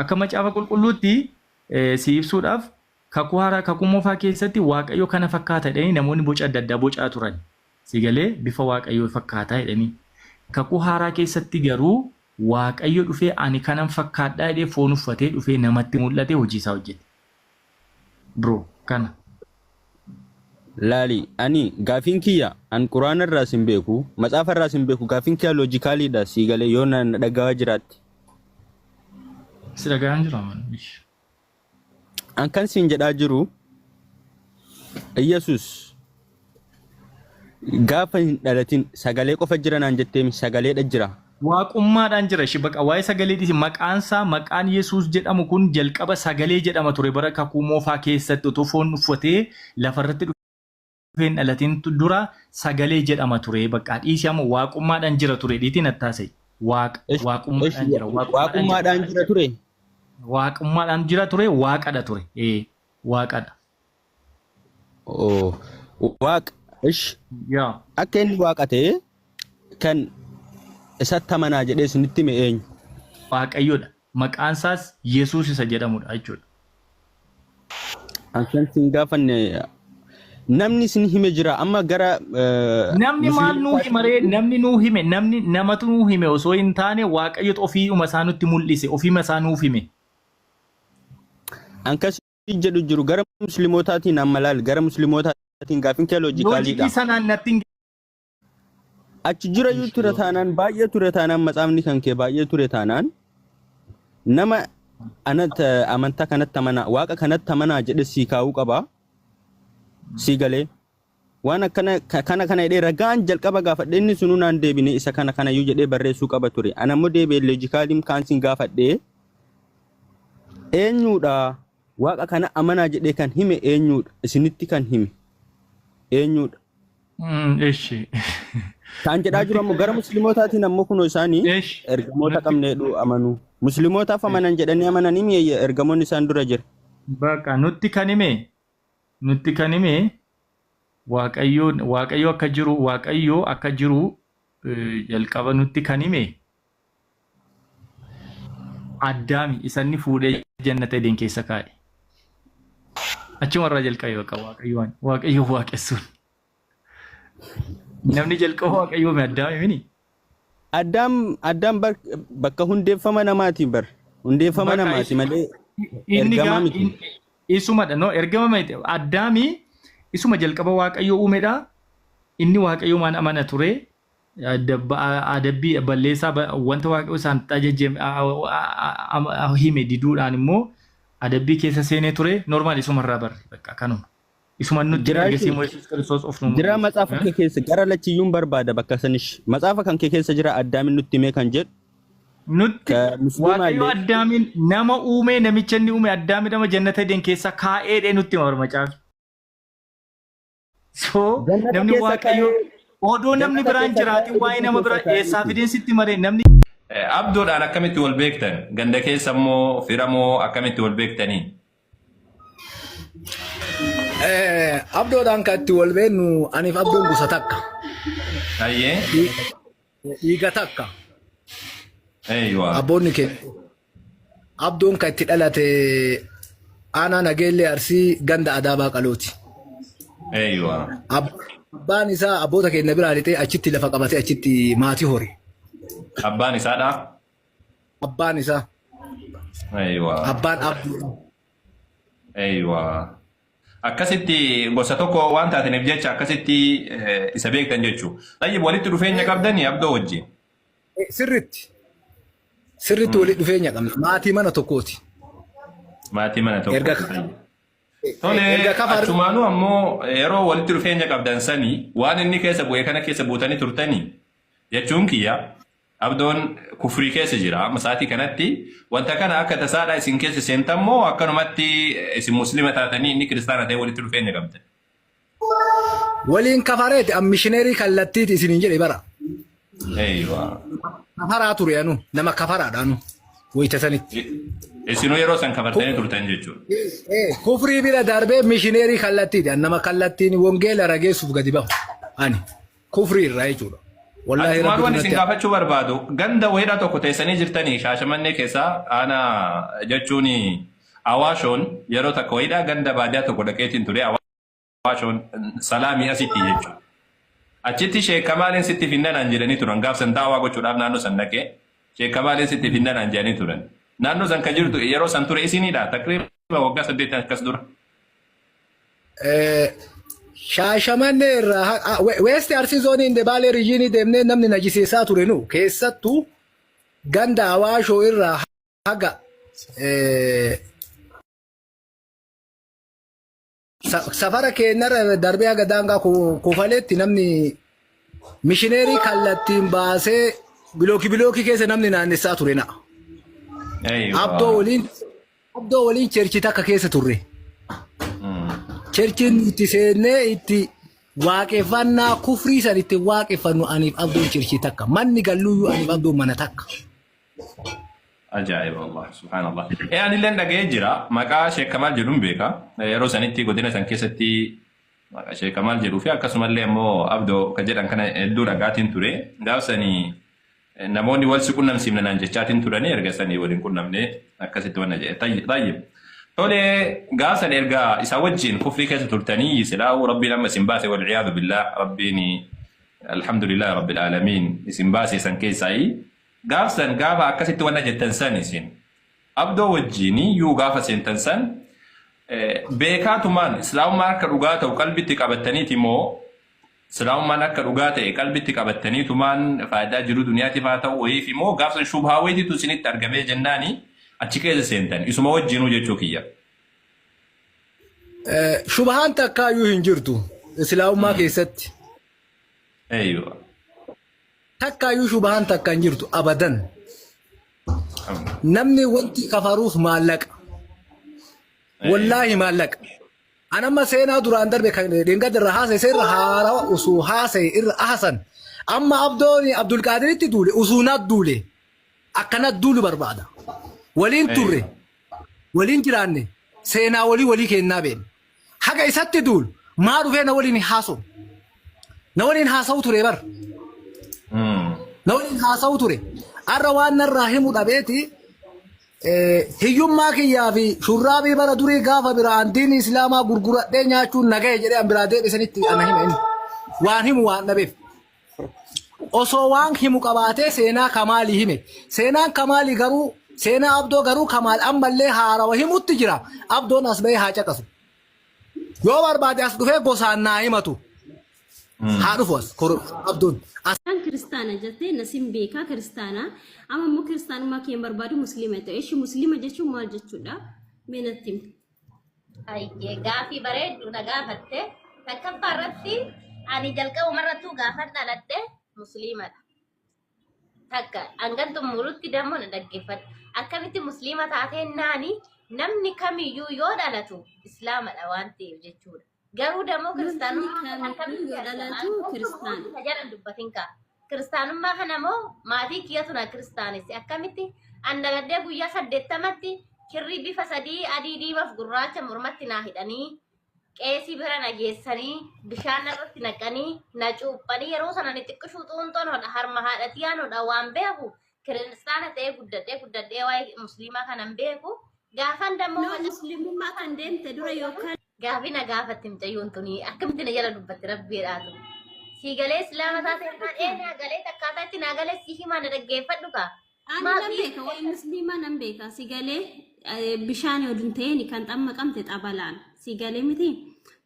Akka macaafa qulqulluutti si ibsuudhaaf kakuu haaraa kakuu moofaa keessatti Waaqayyo kana fakkaata jedhanii namoonni boca adda addaa bocaa turan. Si galee bifa Waaqayyoo fakkaata jedhanii. Kakuu haaraa keessatti garuu Waaqayyo dhufee ani kanan fakkaadhaa jedhee foon uffatee dhufee namatti mul'ate hojii isaa hojjete. Bro kana. Laali ani gaafiin kiyya an quraana irraas hin beeku matsaafa irraas hin beeku gaafiin kiyya loojikaaliidha sii galee yoo na dhagahaa jiraatte. Si dhagahaan jira man. An kan siin jedhaa jiru Iyyasuus gaafa hin dhalatin sagalee qofa jira naan jetteemi sagaleedha jira. Waaqummaadhaan jira ishi baqa waa'ee sagalee dhiisi maqaan isaa maqaan Yesuus jedhamu kun jalqaba sagalee jedhama ture bara kakuu moofaa keessatti otoo foon uffatee lafarratti dhufee hin dhalatin dura sagalee jedhama ture bakka dhiisi amma waaqummaadhaan jira ture dhiitiin attaasai waaqa Ish ish waaqummaadhaan jira waaqummaadhaan jira waaqummaadhaan jira ture. waaqummaadhaan jira ture waaqadha ture ee waaqadha. Oh, Waaqa ish Yaa. akka inni waaqa ta'e kan isatti amanaa jedhee isinitti hime eenyu? Waaqayyodha. Maqaan isaas Yesuus isa jedhamudha jechuudha. An kan sin gaafanne namni isin hime jira amma gara Namni maal nuu hima ree? Namni nuu hime namni namatu nuu hime osoo hin taane Waaqayyotu ofiiuma isaa nutti mul'ise ofiima isaa nuuf hime. An kan sin jedhu jiru gara musliimotaatiin amma laal gara musliimotaatiin gaafin kee loojikaaliidha. Loojikii sanaan natti hin Achi jirayyuu ture taanaan baay'ee ture taanaan matsaafni kan kee baay'ee ture taanaan nama anat amantaa kanatti amanaa waaqa kanatti amanaa jedhe sii kaa'uu qaba. Sii galee waan akkana kana kana jedhee ragaan jalqaba gaafadhe inni sunuu naan deebine isa kana kanayyuu jedhee barreessuu qaba ture. Ana immoo deebi'ee loojikaaliin kaan siin gaafadhe eenyuudha waaqa kana amanaa jedhee kan hime eenyuudha isinitti kan hime eenyuudha. Eshi. Kan jedhaa jiru ammoo gara musliimotaatiin ammoo kunoo isaanii Eshi. ergamoota Nutti qabne jedhu amanu. Musliimotaaf amanan jedhanii amananii mi'eeyya ergamoonni isaan dura jira. Baqa nutti kan hime nutti kan hime Waaqayyoon Waaqayyo akka jiru Waaqayyo akka jiru jalqaba nutti kan hime Addaami isa inni fuudhee jannata Eden keessa kaa'e. Achuma irraa jalqabe baqa Waaqayyoon Waaqayyo waaqessuun. Namni jalqaba Waaqayyoo mi Addaami mini? Addaam Addaam bar bakka hundeeffama namaati bar. Hundeeffama Bakka namaati malee inni ergamaa gaa miti. isumadha no ergama miti Addaami isuma jalqaba Waaqayyo uumedha. Inni Waaqayyoomaan amana ture. Adabbii balleessaa wanta Waaqayyo isaan ajaje hime diduudhaan immoo adabbii keessa seenee ture. Normaal isuma irraa barre bakka kanuma. Isuma nutti Jiraa ergasii ishee immoo Yesuus Kiristoos of nu jira mul'ise. matsaafa kee keessa gara lachiyyuun barbaada bakka sanish matsaafa kan kee keessa jira addaamin nutti himee kan jedhu Nutti ka musliimaa Waaqayyo illee Addaamiin nama uumee namicha inni uume Addaami nama jannata Eden keessa kaa'ee dhee nutti hima macaafi. So Jannata namni keessa Waaqayyo kaa'ee odoo namni jannata biraan keessa jiraatin kaa'ee waa'ee ibidda nama keessa biraa kaa'ee eessaa miti. fideen sitti maree namni Abdoodhaan akkamitti wal beektan? Ganda keessa immoo fira moo akkamitti wal beektanii? Abdoodhaan kan itti wal beeknu aniif abdoon gosa takka. Hayyee. Dhiiga takka. Eeywa. Abboonni keenya. Abdoon kan itti dhalate aanaa Nageellee Arsii ganda Adaabaa Qalooti. Eeywa. Abbaan isaa abboota keenya biraa lixee achitti lafa qabatee achitti maatii hore. Abbaan isaadha. Abbaan isaa. Eeywa. Abbaan Abduu. Eeywa. Akkasitti gosa tokko waan taataniif jecha akkasitti isa beektan jechuudha. Tayyib walitti dhufeenya qabdanii Abdoo wajjin. Sirritti. Sirritti walitti dhufeenya qabna. Maatii mana tokkooti. Maatii mana tokkooti. Erga Tole erga kafa achumaanuu ammoo yeroo walitti dhufeenya qabdan sanii waan inni keessa bu'e kana keessa buutanii turtanii jechuun kiyya Abdoon kufrii keessa jira amma sa'aatii kanatti wanta kana akka tasaadha isin keessa seentan moo akkanumatti isin muslima taatanii inni kiristaana ta'e walitti dhufeenya qabdan. Waliin kafareeti an mishineerii kallattiiti isiniin jedhe bara. Eeywa. Kafaraa ture anu nama kafaraadha anu wayita sanitti. Isinuu yeroo san kafartanii turtan jechuudha. Kufrii bira darbee mishineerii kallattiiti an nama kallattiin wangeela rageessuuf gadi bahu ani kufrii irraa jechuudha. Wallaahi Achumaan rabbitu waan isin natti gaafachuu barbaadu ganda wayiidhaa tokko teessanii jirtanii Shaashamannee keessaa aanaa jechuun Awaashoon yeroo takka wayiidhaa ganda baadiyaa tokko dhaqeetiin ture Awaashoon Salaamii asitti jechuudha. Achitti Sheek Kamaaliin sitti finna naan jedhanii turan gaaf san daawaa gochuudhaaf naannoo san dhaqee Sheek Kamaaliin sitti finna naan jedhanii turan. Naannoo san ka jirtu yeroo san ture isiniidha taqriiban waggaa 8 akkas dura. Shaashamannee irraa Weesti Arsii zoonii inde Baalee riijiinii deemnee namni najisiisaa ture nu keessattuu ganda Awaashoo irraa haga safara keenyarra darbee haga daangaa Kofaleetti namni mishineerii kallattiin baasee bilookii bilookii keessa namni naannessaa ture na'a. Abdoo waliin abdoo waliin cherchi takka keessa turre. Cherchiin itti seennee itti waaqeffannaa kufrii san itti waaqeffannu aniif abdoon cherchii takka. Manni galluuyyuu aniif abdoon mana takka. Ajaa'iba Allah subhaanallah. Ee anilleen dhaga'ee jira maqaa Sheek Kamaal jedhuun beeka. Yeroo sanitti godina san keessatti maqaa Sheek Kamaal jedhuu fi akkasumallee immoo Abdoo ka jedhan kana hedduu dhagaatiin ture. Gaaf sanii namoonni wal si qunnamsiifna naan jechaatiin turanii erga sanii wal hin qunnamne akkasitti wanna jedhe. Tayyib. Tole gaaf san erga isaa wajjin kufrii keessa turtanii silaa'uu Rabbiin amma isin baase wal iyaadu billaah Rabbiin alhamdulillahi rabbil aalamiin isin baase san keessaayi. Gaaf san gaafa akkasitti wanna jettan san isin Abdoo wajjiin yuu gaafa seentan san beekaatumaan islaamummaan akka dhugaa ta'u qalbitti qabattaniiti moo islaamummaan akka dhugaa ta'e qalbitti qabattaniitumaan faayidaa jiruu duniyaatiif haa ta'u wayiif moo gaaf san shubhaa wayiititu isinitti argamee jennaani achi keessa seentan isuma wajjiinuu jechuu kiyya. Shubhaan takkaayyuu hin jirtu islaamummaa keessatti. Eeyyuu. Takkaayyuu shubahaan takka hin jirtu abadan. Namni wanti kafaruuf maallaqa. Wallaahi maallaqa. An amma seenaa duraan darbe kan dheengadda irra haasa'e seerra haarawa usuu haasa'e irra ahasan. Amma abdoon Abdulqaadiritti duule usuu naat duule. Akkanat duulu barbaada. Waliin turre. Waliin jiraanne. Seenaa walii walii kennaa beekna. Haga isatti duulu maa dhufee na waliin hin haasa'u. Na waliin haasa'u ture bar. Na waliin haasa'u ture. Har'a waan narraa himu dhabeeti hiyyummaa kiyyaa fi shurraabii bara durii gaafa biraa diinii islaamaa gurguradhee nyaachuun na gahe jedhee an biraa deebisanitti ana hima inni. Waan himu waan dhabeef. Osoo waan himu qabaatee seenaa Kamaalii hime. Seenaan Kamaalii garuu seenaa Abdoo garuu Kamaal ammallee haarawa himutti jira. Abdoon as bahee haa caqasu. Yoo barbaade as dhufee gosaan naa himatu. Haa dhufu as Abdoon. As Kan kiristaana jettee nasin beekaa kiristaana. Amma immoo kiristaanummaa kee hin barbaadu musliima ta'e. Ishi musliima jechuun maal jechuudha? Mee natti himi. Hayyee gaafii bareeddu na gaafatte. Takkaffaa irratti ani jalqabuma irrattuu gaafan dhaladhe musliimadha. Takka hangan xumurutti dammoo na dhaggeeffadhu. Akkamitti musliima taatee naani namni kamiyyuu yoo dhalatu islaamadha waan ta'eef jechuudha. Garuu dammoo Namni kiristaanummaa kana kamiyyuu akkamitti yoo argama? dhalatu kiristaana. Isa jalan dubbatin kaa. Kiristaanummaa kana moo maatii kiyyatu na kiristaanesse akkamitti an dhaladhee guyyaa 80tti kirrii bifa sadii adii diimaaf gurraacha mormatti naa hidhanii qeesii bira na geessanii bishaan narratti naqanii na cuuphanii yeroo sana ani xiqqishuu xuunxoon hodha harma haadha tiyyaan hodha waan beeku kiristaana ta'ee guddadhee guddadhee waa'ee musliimaa kanan beeku gaafan dammoo No muslimummaa kan deemte dura yookaan Gaafii na gaafatte mucayyoon tuni akkamitti na jala dubbatti rabbiidhaatu. Sii galee islaama taate irraan ee naa galee takkaataa itti naa galee si himaa na dhaggeeffadhu kaa. Ani Maa nan beeka waa'ee musliimaa nan beeka si galee bishaan yoo ta'een kan xammaqamte xabalaan si galee miti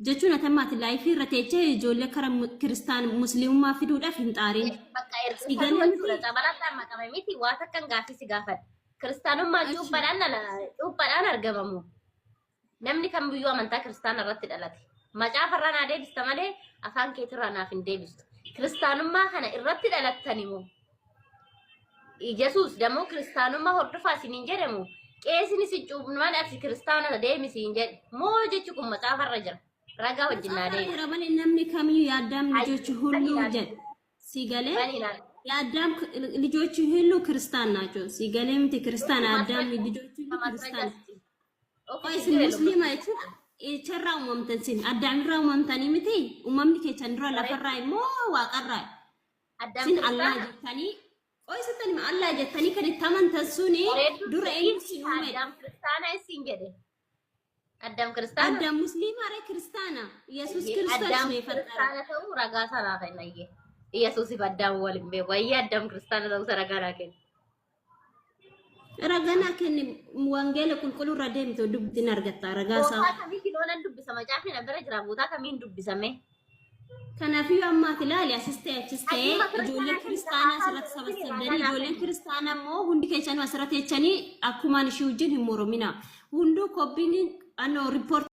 jechuun ati amma ati laayifii irra teechee ijoollee kara kiristaan musliimummaa fiduudhaaf hin xaarin Bakka si erga galee jechuudha miti xabalaan xammaqame miti waa takkan gaafii si gaafadha. Kiristaanummaan achi cuuphaadhaan argamamu. Namni kamiyyuu amantaa kiristaana irratti dhalate. Macaafa irraa naa deebista malee afaan keetirraa naaf hin deebistu. Kiristaanummaa kana irratti dhalattani moo? Yesuus dammoo kiristaanummaa hordofaa isin hin jedhamu. Qeesini si cuubnu malee ati kiristaana deemi siin jedhe. Moo jechi kun macaafa irra jira. Ragaa wajjin naa Macaafa irra deebi. jira malee namni kamiyyuu yaaddaam ልጆች ሁሉ jedhe si galee Bani naa የአዳም ልጆች ሁሉ ክርስቲያን ናቸው። ሲገሌ ምቲ ክርስቲያን አዳም ልጆች ሁሉ ክርስቲያን Qoy isin musliima jechuun echarraa uumamtan sin addaamirraa uumamtanii miti uumamni keessan dura lafarraa immoo waaqarraa. Addaam Sin Allah kiristaana. jettanii qo'isattan hima Allah jettanii kan itti amantan suni Bareedduu dura eenyu sin uume? Addaam kiristaana isin jedhe. Addaam kiristaana. Addaam musliima ree kiristaana? Yesuus Kiristoos Addaam ነው የፈጠረው። kiristaana ta'uu ragaa sanaa kenna iyyee. Yesuusif addaam wal hin beeku. Ayyee addaam kiristaana ta'uu isa ragaa naa kenna. Raganaa kenni wangeela qulqulluu irra deemte dubbiin argatta ragaa isaa. Bootaa kamii kiloonan dubbisa macaafni na bira jira bootaa kamiin dubbisame. Kanaafiyyuu ammaati ilaali asis ta'e achis ta'e Adduma kiristaanaa ijoolleen keessa kiristaanaa haasaa asirratti jiru sabasabdanii ragaa naa ijoolleen kenna. kiristaanaa immoo hundi keessanuu asirratti jechanii akkumaan ishii wajjin hin moromina. Hunduu kobbiin annoo riippoortii.